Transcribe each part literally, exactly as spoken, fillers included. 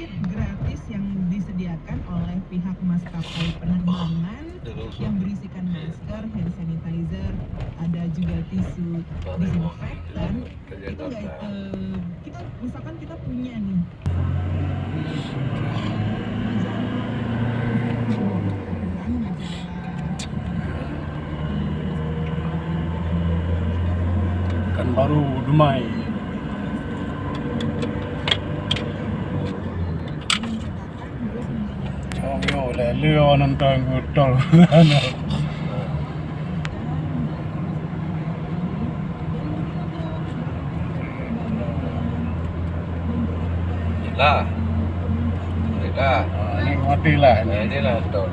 Gratis yang disediakan oleh pihak maskapai penerbangan yang berisikan masker, hand sanitizer, ada juga tisu disinfektan. Itu nggak, eh, kita misalkan kita punya nih. Kan baru dumai. Cong yo, lé lé nonton gutol. Lah. Lah. Ah, ini mati lah ini. Nah, inilah tol.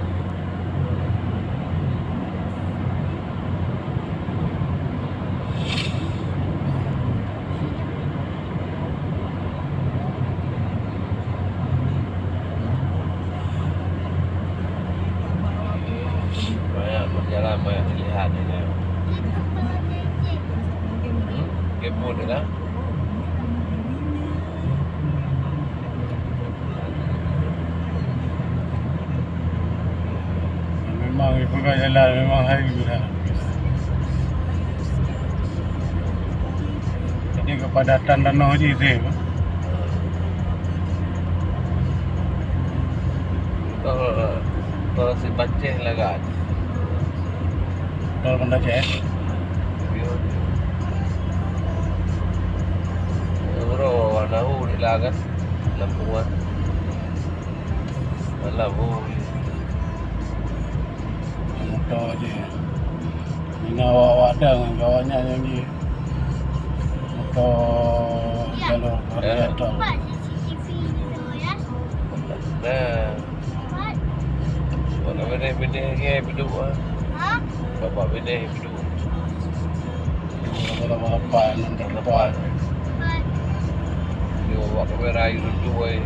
Banyak berjalan, banyak dilihat ni kan. Hmm? Kepo ni lah. Memang dipeugah jalan memang hai guna. Jadi kepadatan tanoh jih sih. Tol, tol Simpang Aceh lagat. Tol Banda Aceh. Bro, nahu di lagat. Lampuan. Alah, boh. Moto je. Ina awak-awak dang kawan nyan nyang di moto jalur koordinator. Nampak C C T V gitu ya? Nah. Nampak. Buat bideh-bideh ke beduk ah. Ha? Nampak bideh beduk. Kalau apa-apa, nampak. Nampak. Dia bawa kamera, you tutup, eh.